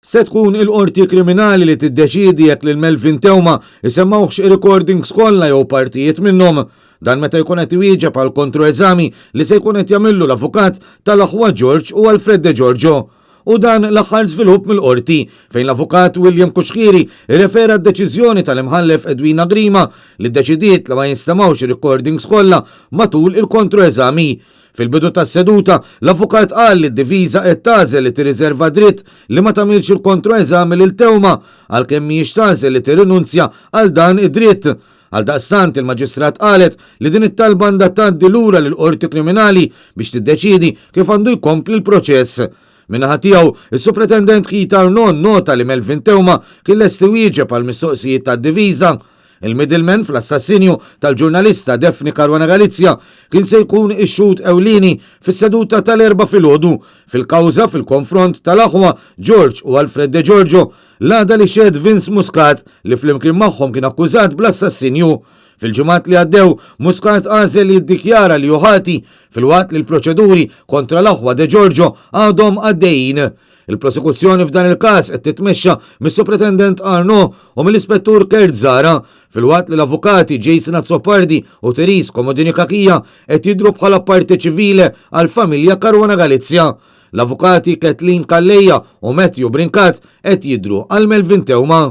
Se tkun il-Qorti Kriminali li tiddeċiedi jekk lil Melvin Theuma jsemmgħuhx ir-recordings kollha jew partijiet minnhom. Dan meta jkun qed iwieġeb għal kontroeżami li se jkun qed jagħmillu l-avukat tal-aħwa George u Alfred De Giorgio. U dan l-aħħar żvilupp mill-Qorti fejn l-avukat William Cuschieri rrefera d-deċiżjoni tal-Imħallef Edwina Grima li ddeċidiet li ma jinstemgħux ir-recordings kollha matul il-kontroeżami. Fil-bidu tas-seduta, l-avukat qal li d-difiża qed tagħżel li tirriżerva dritt li ma tagħmilx il-kontroeżami lil Theuma, għalkemm mhijiex tagħżel li tirrinunzja għal dan id-dritt. Għaldaqstant, il-Maġistrat qalet li din it-talba għandha tgħaddi lura lill-Qorti Kriminali biex tiddeċiedi kif għandu jkompli l-proċess. Min-naħa tiegħu, is-Supretendent Keith Arnaud nnota li Melvin Theuma kien lest iwieġeb għall-mistoqsijiet tad-difiża. Il-middleman fl-assassinju tal-ġurnalista Daphne Caruana Galizia kien se jkun ix-xhud ewlieni fis-seduta tal-Erbgħa filgħodu fil-kawża fil-konfront tal-aħwa George u Alfred De Giorgio l-għada li xehed Vince Muscat li flimkien magħhom kien akkużat bl-assassinju. Fil-ġimgħat li għaddew, Muscat għażel li jiddikjara li hu ħati filwaqt li l-proċeduri kontra l-aħwa De Giorgio għadhom għaddejjin. Il-prosekuzzjoni f'dan il-każ qed titmexxa mis-Supretendent Arnaud u mill-Ispettur Kurt Zahra, filwaqt li l-avukati Jason Azzopardi u Therese Comodini Cachia qed jidhru bħala parte civile għall-familja Caruana Galizia. L-avukati Kathleen Calleja u Matthew Brincat qed jidhru għal Melvin Theuma.